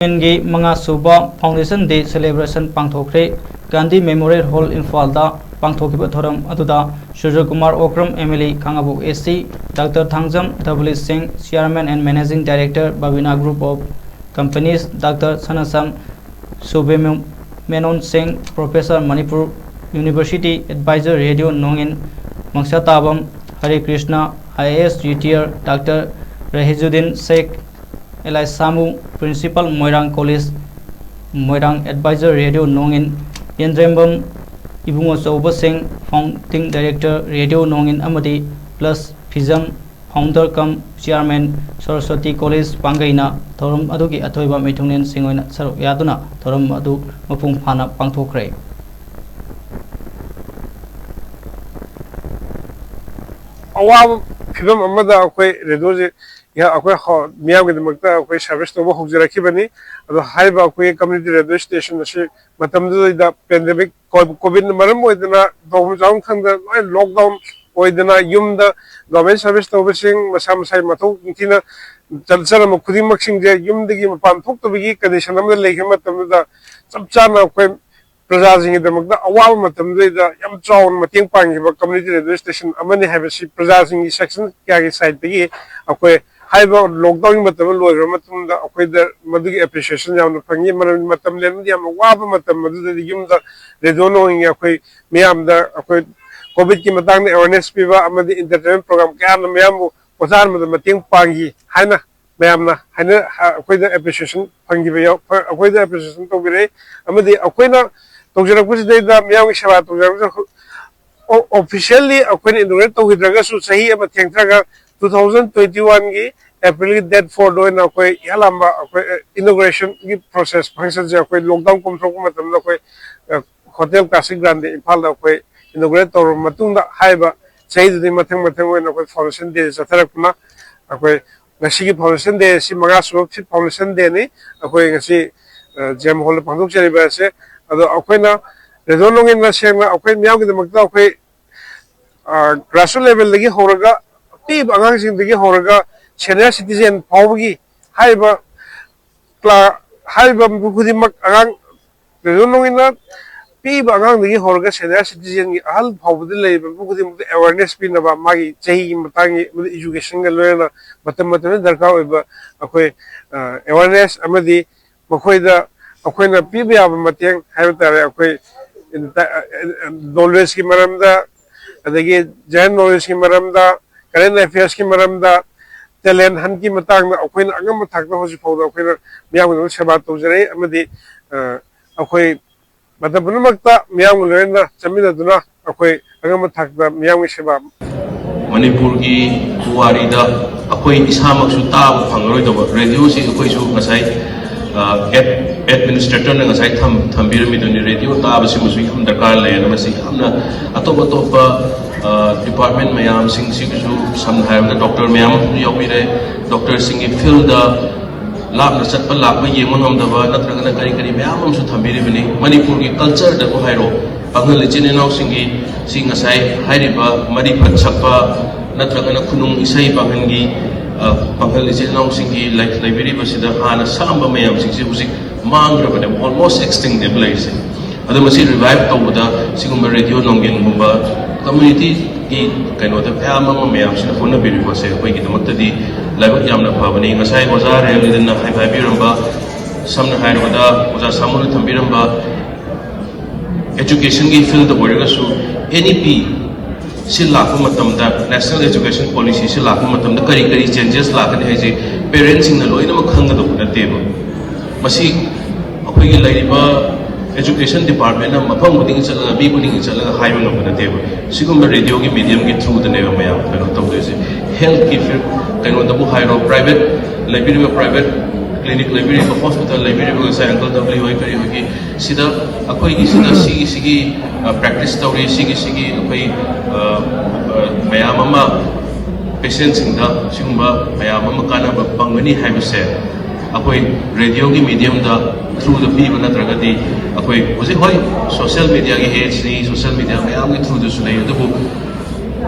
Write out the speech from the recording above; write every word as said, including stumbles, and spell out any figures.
ꯒꯤ ꯃꯉꯥ ꯁꯨꯕ Foundation Day celebration ꯄꯥꯡꯊꯣꯛꯈ꯭ꯔꯦ꯫ Gandhi Memorial Hall ꯏꯝꯐꯥꯜꯗ ꯄꯥꯡꯊꯣꯛꯈꯤꯕ ꯊꯧꯔꯝ ꯑꯗꯨꯗ ꯁꯨꯔꯖꯀꯨꯃꯥꯔ Okram, M L A Khangabok A C, Doctor Thangjam W Singh, Chairman and Managing Director, Babina Group of Companies, Doctor ꯁꯅꯥꯁꯝ ꯁꯨꯕ꯭ꯔꯃꯦꯅꯣꯟ ꯁꯤꯡ, Professor, Manipur University, Advisor, Radio Nongin, ꯃꯪꯁꯥꯇꯥꯕꯝ ꯍꯔꯦ Krishna, I A S retired, Doctor ꯔꯍꯤꯖꯨꯗꯤꯟ ꯁꯦꯈ, ꯑꯦꯂꯥꯏ ꯁꯥꯃꯨ, Principal, ꯃꯣꯏꯔꯥꯡ College, ꯃꯣꯏꯔꯥꯡ, Advisor, Radio Nongin, ꯌꯦꯟꯗ꯭ꯔꯦꯝꯕꯝ ꯏꯕꯨꯡꯉꯣꯆꯧꯕ ꯁꯤꯡ, Founding Director, Radio Nongin ꯑꯃꯗꯤ Plus Fizam, Founder cum Chairman, Saraswati College, ꯄꯥꯡꯒꯩꯅ ꯊꯧꯔꯝ ꯑꯗꯨꯒꯤ ꯑꯊꯣꯏꯕ ꯃꯤꯊꯨꯡꯂꯦꯟꯁꯤꯡ ꯑꯣꯏꯅ ꯁꯔꯨꯛ ꯌꯥꯗꯨꯅ ꯊꯧꯔꯝ ꯑꯗꯨ ꯃꯄꯨꯡ ꯐꯥꯅ ꯄꯥꯡꯊꯣꯛꯈ꯭ꯔꯦ꯫ ꯑꯋꯥꯕ ꯐꯤꯕꯝ ꯑꯃꯗ ꯑꯩꯈꯣꯏ ꯔꯦꯗꯤꯑꯣꯁꯦ ꯑꯩꯈꯣꯏ ꯍ-, ꯃꯤꯌꯥꯝꯒꯤꯗꯃꯛꯇ ꯑꯩꯈꯣꯏ service ꯇꯧꯕ ꯍꯧꯖꯔꯛꯈꯤꯕꯅꯤ꯫ ꯑꯗꯣ ꯍꯥꯏꯔꯤꯕ ꯑꯩꯈꯣꯏꯒꯤ community radio station ꯑꯁꯤ ꯃꯇꯝꯗꯨꯗꯩꯗ pandemic, ꯀꯣ-, COVID ꯃꯔꯝ ꯑꯣꯏꯗꯅ ꯇꯧꯐꯝ ꯆꯥꯐꯝ ꯈꯪꯗꯅ ꯂꯣꯏ lockdown ꯑꯣꯏꯗꯅ ꯌꯨꯝꯗ government service ꯇꯧꯕꯁꯤꯡ ꯃꯁꯥ ꯃꯁꯥꯒꯤ ꯃꯊꯧ ꯅꯤꯡꯊꯤꯅ ꯆꯠꯆꯔꯝꯕ ꯈꯨꯗꯤꯡꯃꯛꯁꯤꯡꯁꯦ ꯌꯨꯝꯗꯒꯤ ꯃꯄꯥꯟ ꯊꯣꯛꯇꯕꯒꯤ condition ꯑꯃꯗ ꯂꯩꯈꯤꯕ ꯃꯇꯝꯗꯨꯗ ꯆꯞ ꯆꯥꯅ ꯑꯩꯈꯣꯏ ꯄ꯭ꯔꯖꯥꯁꯤꯡꯒꯤꯗꯃꯛꯇ ꯑꯋꯥꯕ ꯃꯇꯝꯗꯨꯗ ꯌꯥꯝ ꯆꯥꯎꯅ ꯃꯇꯦꯡ ꯄꯥꯡꯈꯤꯕ community radio station ꯑꯃꯅꯤ ꯍꯥꯏꯕꯁꯤ ꯄ꯭ꯔꯖꯥꯁꯤꯡꯒꯤ section ꯀꯌꯥꯒꯤ side ꯇꯒꯤ ꯑꯩꯈꯣꯏ ꯍꯥꯏꯔꯤꯕ lockdown ꯒꯤ ꯃꯇꯝ ꯂꯣꯏꯈ꯭ꯔꯕ ꯃꯇꯨꯡꯗ ꯑꯩꯈꯣꯏꯗ ꯃꯗꯨꯒꯤ appreciation ꯌꯥꯝꯅ ꯐꯪꯉꯤ꯫ ꯃꯔꯝꯗꯤ ꯃꯇꯝ ꯂꯦꯟꯕꯗ ꯌꯥꯝꯅ ꯋꯥꯕ ꯃꯇꯝ ꯑꯗꯨꯗꯗꯤ ꯌꯨꯝꯗ ꯔꯦꯗꯤꯑꯣ ꯅꯣꯡꯉꯤꯡꯒꯤ ꯑꯩꯈꯣꯏ ꯃꯤꯌꯥꯝꯗ ꯑꯩꯈꯣꯏ COVID ꯀꯤ ꯃꯇꯥꯡꯗ awareness ꯄꯤꯕ ꯑꯃꯗꯤ entertainment program ꯀꯌꯥꯅ ꯃꯤꯌꯥꯝꯕꯨ ꯄꯣꯊꯥꯍꯟꯕꯗ ꯃꯇꯦꯡ ꯄꯥꯡꯈꯤ ꯍꯥꯏꯅ ꯃꯌꯥꯝꯅ ꯍꯥꯏꯅ, ꯑꯩꯈꯣꯏꯗ appreciation ꯐꯪꯈꯤꯕ ꯌꯥꯎ-, ꯑꯩꯈꯣꯏꯗ appreciation ꯇꯧꯕꯤꯔꯛꯏ꯫ ꯑꯃꯗꯤ ꯑꯩꯈꯣꯏꯅ ꯇꯧꯖꯔꯛꯄꯁꯤꯗꯩꯗ ꯃꯤꯌꯥꯝꯒꯤ ꯁꯦꯕꯥ ꯇꯧꯖꯔꯛꯄꯁꯤꯗ ꯑꯣ-, officially ꯑꯩꯈꯣꯏꯅ inaugurate ꯇꯧꯈꯤꯗ꯭ꯔꯒꯁꯨ ꯆꯍꯤ ꯑꯃ ꯊꯦꯡꯊꯔꯒ two thousand twenty one ꯒꯤ April ꯒꯤ date four ꯗ ꯑꯣꯏꯅ ꯑꯩꯈꯣꯏ ꯏꯍꯥꯟ ꯍꯥꯟꯕ ꯑꯩꯈꯣꯏ, ꯑ, inauguration ꯒꯤ process function ꯁꯦ ꯑꯩꯈꯣꯏ lockdown ꯀꯣꯝꯊꯣꯔꯛꯄ ꯃꯇꯝꯗ ꯑꯩꯈꯣꯏ, ꯑ, Hotel Classic Grande ꯏꯝꯐꯥꯜꯗ ꯑꯩꯈꯣꯏ inaugurate ꯇꯧꯔꯕ ꯃꯇꯨꯡꯗ ꯍꯥꯏꯔꯤꯕ ꯆꯍꯤꯗꯨꯗꯤ ꯃꯊꯪ ꯃꯊꯪ ꯑꯣꯏꯅ ꯑꯩꯈꯣꯏ Foundation Day ꯆꯠꯊꯔꯛꯄꯅ ꯑꯩꯈꯣꯏ ꯉꯁꯤꯒꯤ Foundation Day ꯑꯁꯤ ꯃꯉꯥ ꯁꯨꯕ fifth Foundation Day ꯅꯤ꯫ ꯑꯩꯈꯣꯏ ꯉꯁꯤ, ꯑ, ꯖꯦꯝ ꯍꯣꯜꯗ ꯄꯥꯡꯊꯣꯛꯆꯔꯤꯕ ꯑꯁꯦ꯫ ꯑꯗꯣ ꯑꯩꯈꯣꯏꯅ ꯔꯦꯗꯤꯑꯣ ꯅꯣꯡꯉꯤꯟ ꯃꯁꯦꯡꯅ ꯑꯩꯈꯣꯏ ꯃꯤꯌꯥꯝꯒꯤꯗꯃꯛꯇ ꯑꯩꯈꯣꯏ, ꯑ, grassroots level ꯗꯒꯤ ꯍꯧꯔꯒ ꯑꯄꯤꯛꯄ ꯑꯉꯥꯡꯁꯤꯡꯗꯒꯤ ꯍꯧꯔꯒ senior citizen ꯐꯥꯎꯕꯒꯤ ꯍꯥꯏꯔꯤꯕ ꯀ꯭ꯂꯥ-, ꯍꯥꯏꯔꯤꯕ ꯃꯤꯄꯨꯝ ꯈꯨꯗꯤꯡꯃꯛ, ꯑꯉꯥꯡ ꯀꯩꯅꯣ ꯅꯣꯡꯒꯤꯅ ꯄꯤꯛꯏꯕ ꯑꯉꯥꯡꯗꯒꯤ ꯍꯧꯔꯒ senior citizenꯒꯤ ꯑꯍꯜ ꯐꯥꯎꯕꯗ ꯂꯩꯔꯤꯕ ꯃꯤꯄꯨꯝ ꯈꯨꯗꯤꯡꯃꯛꯇ awareness ꯄꯤꯅꯕ, ꯃꯥꯒꯤ ꯆꯍꯤꯒꯤ ꯃꯇꯥꯡꯒꯤ ꯑꯃꯗꯤ educationꯒ ꯂꯣꯏꯅꯅ ꯃꯇꯝ ꯃꯇꯝꯗ ꯗꯔꯀꯥꯔ ꯑꯣꯏꯕ ꯑꯩꯈꯣꯏ ꯑ, awareness ꯑꯃꯗꯤ ꯃꯈꯣꯏꯗ ꯑꯩꯈꯣꯏꯅ ꯄꯤꯕ ꯌꯥꯕ ꯃꯇꯦꯡ ꯍꯥꯏꯕ ꯇꯥꯔꯦ, ꯑꯩꯈꯣꯏ knowledgeꯀꯤ ꯃꯔꯝꯗ, ꯑꯗꯒꯤ general knowledgeꯀꯤ ꯃꯔꯝꯗ, current affairsꯀꯤ ꯃꯔꯝꯗ, talent huntꯀꯤ ꯃꯇꯥꯡꯗ ꯑꯩꯈꯣꯏꯅ ꯑꯉꯝꯕ ꯊꯥꯛꯇ ꯍꯧꯖꯤꯛ ꯐꯥꯎꯗ ꯑꯩꯈꯣꯏꯅ ꯃꯤꯌꯥꯝꯒꯤꯗꯃꯛ ꯁꯦꯕꯥ ꯇꯧꯖꯔꯛꯏ ꯑꯃꯗꯤ ꯑ, ꯑꯩꯈꯣꯏ ꯃꯇꯝ ꯄꯨꯝꯅꯃꯛꯇ ꯃꯤꯌꯥꯝꯒ ꯂꯣꯏꯅꯅ ꯆꯠꯃꯤꯟꯅꯗꯨꯅ ꯑꯩꯈꯣꯏ ꯑꯉꯝꯕ ꯊꯥꯛꯇ ꯃꯤꯌꯥꯝꯒꯤ ꯁꯦꯕꯥ ꯃꯅꯤꯄꯨꯔꯒꯤ ꯄꯨꯋꯥꯔꯤꯗ ꯑꯩꯈꯣꯏ ꯏꯁꯥꯃꯛꯁꯨ ꯇꯥꯕ ꯐꯪꯂꯔꯣꯏꯗꯕ ꯔꯦꯗꯤꯑꯣꯁꯤ ꯑꯩꯈꯣꯏꯁꯨ ꯉꯁꯥꯏ ꯑꯦꯗꯃꯤꯅꯤꯁꯇ꯭ꯔꯦꯇꯔꯅ ꯉꯁꯥꯏ ꯊꯝꯕꯤꯔꯝꯃꯤꯗꯨꯅꯤ꯫ ꯔꯦꯗꯤꯑꯣ ꯇꯥꯕꯁꯤꯃꯁꯨ ꯌꯥꯝ ꯗꯔꯀꯥꯔ ꯂꯩꯌꯦꯅ ꯃꯁꯤ ꯌꯥꯝꯅ ꯑꯇꯣꯞ ꯑꯇꯣꯞꯄ ꯗꯤꯄꯥꯔꯠꯃꯦꯟ ꯃꯌꯥꯝꯁꯤꯡꯁꯤꯒꯤꯁꯨ, ꯁꯝꯅ ꯍꯥꯏꯔꯕꯗ ꯗꯣꯛꯇꯔ ꯃꯌꯥꯝ ꯑꯃꯁꯨ ꯌꯥꯎꯕꯤꯔꯦ꯫ ꯗꯣꯛꯇꯔꯁꯤꯡꯒꯤ ꯐꯤꯜꯗ ꯂꯥꯞꯅ ꯆꯠꯄ ꯂꯥꯛꯄ ꯌꯦꯡꯕ ꯉꯝꯗꯕ ꯅꯠꯇ꯭ꯔꯒꯅ ꯀꯔꯤ ꯀꯔꯤ ꯃꯌꯥꯝ ꯑꯃꯁꯨ ꯊꯝꯕꯤꯔꯤꯕꯅꯤ꯫ ꯃꯅꯤꯄꯨꯔꯒꯤ ꯀꯜꯆꯔꯗꯕꯨ ꯍꯥꯏꯔꯣ, ꯄꯥꯡꯒꯜ ꯏꯆꯤꯟ ꯏꯅꯥꯎꯁꯤꯡꯒꯤ ꯁꯤ ꯉꯁꯥꯏ ꯍꯥꯏꯔꯤꯕ ꯃꯔꯤꯐꯠ ꯁꯛꯄ ꯅꯠꯇ꯭ꯔꯒꯅ ꯈꯨꯅꯨꯡ ꯏꯁꯩ ꯄꯥꯡꯒꯜꯒꯤ ꯄꯥꯡꯒꯜ ꯏꯆꯤꯟ ꯏꯅꯥꯎꯁꯤꯡꯒꯤ ꯂꯩꯕꯤꯔꯤꯕꯁꯤꯗ ꯍꯥꯟꯅ ꯁꯛꯑꯝꯕ ꯃꯌꯥꯝꯁꯤꯡꯁꯤ ꯍꯧꯖꯤꯛ ꯃꯥꯡꯈ꯭ꯔꯕꯅꯦꯕ, almost extinctꯅꯦꯕ ꯂꯩꯔꯤꯁꯦ꯫ ꯑꯗꯣ ꯃꯁꯤ revive ꯇꯧꯕꯗ ꯁꯤꯒꯨꯝꯕ ꯔꯦꯗꯤꯑꯣ ꯅꯣꯡꯒꯤꯟꯒꯨꯝꯕ communityꯒꯤ ꯀꯩꯅꯣꯗ ꯃꯌꯥꯝ ꯑꯃ ꯃꯌꯥꯝꯁꯤꯅ ꯍꯣꯠꯅꯕꯤꯔꯤꯕꯁꯦ ꯑꯩꯈꯣꯏꯒꯤꯗꯃꯛꯇꯗꯤ ꯂꯥꯏꯕꯛ ꯌꯥꯝꯅ ꯐꯕꯅꯤ꯫ ꯉꯁꯥꯏ ꯑꯣꯖꯥ ꯔꯦꯜꯗꯅ ꯍꯥꯏꯕꯤꯔꯝꯕ, ꯁꯝꯅ ꯍꯥꯏꯔꯕꯗ ꯑꯣꯖꯥ ꯁꯥꯃꯨꯅ ꯊꯝꯕꯤꯔꯝꯕ educationꯒꯤ fieldꯇ ꯑꯣꯏꯔꯒꯁꯨ, N E P ꯁꯤ ꯂꯥꯛꯄ ꯃꯇꯝꯗ, National Education Policy ꯁꯤ ꯂꯥꯛꯄ ꯃꯇꯝꯗ ꯀꯔꯤ ꯀꯔꯤ changes ꯂꯥꯛꯀꯅꯤ ꯍꯥꯏꯁꯦ parentꯁꯤꯡꯅ ꯂꯣꯏꯅꯃꯛ ꯈꯪꯒꯗꯧꯕ ꯅꯠꯇꯦꯕ꯫ ꯃꯁꯤ ꯑꯩꯈꯣꯏꯒꯤ ꯂꯩꯔꯤꯕ education departmentꯅ ꯃꯐꯝ ꯈꯨꯗꯤꯡꯒꯤ ꯆꯠꯂꯒ, ꯃꯤ ꯈꯨꯗꯤꯡꯒꯤ ꯆꯠꯂꯒ ꯍꯥꯏꯕ ꯉꯝꯕ ꯅꯠꯇꯦꯕ꯫ ꯁꯤꯒꯨꯝꯕ ꯔꯦꯗꯤꯑꯣꯒꯤ mediumꯒꯤ throughꯗꯅꯦꯕ ꯃꯌꯥꯝ ꯀꯩꯅꯣ ꯇꯧꯗꯣꯏꯁꯦ꯫ Healthꯀꯤ field, ꯀꯩꯅꯣꯗꯕꯨ ꯍꯥꯏꯔꯣ, private ꯂꯩꯕꯤꯔꯤꯕ private clinic ꯂꯩꯕꯤꯔꯤꯕ, hospital ꯂꯩꯕꯤꯔꯤꯕ, ꯉꯁꯥꯏ uncle W ꯍꯣꯏ ꯀꯔꯤ ꯍꯣꯏꯒꯤ ꯁꯤꯗ, ꯑꯩꯈꯣꯏꯒꯤ ꯁꯤꯗ ꯁꯤꯒꯤ ꯁꯤꯒꯤ practice ꯇꯧꯔꯤ, ꯁꯤꯒꯤ ꯁꯤꯒꯤ ꯑꯩꯈꯣꯏ ꯃꯌꯥꯝ ꯑꯃ patientꯁꯤꯡꯗ ꯁꯤꯒꯨꯝꯕ ꯃꯌꯥꯝ ꯑꯃ ꯀꯥꯟꯅꯕ ꯐꯪꯒꯅꯤ ꯍꯥꯏꯕꯁꯦ ꯑꯩꯈꯣꯏ ꯔꯦꯗꯤꯑꯣꯒꯤ mediumꯗ throughꯗ ꯄꯤꯕ ꯅꯠꯇ꯭ꯔꯒꯗꯤ, ꯑꯩꯈꯣꯏ ꯍꯧꯖꯤꯛ, ꯍꯣꯏ, social mediaꯒꯤ ageꯅꯤ, social media ꯃꯌꯥꯝꯒꯤ throughꯗꯁꯨ ꯂꯩ, ꯑꯗꯨꯕꯨ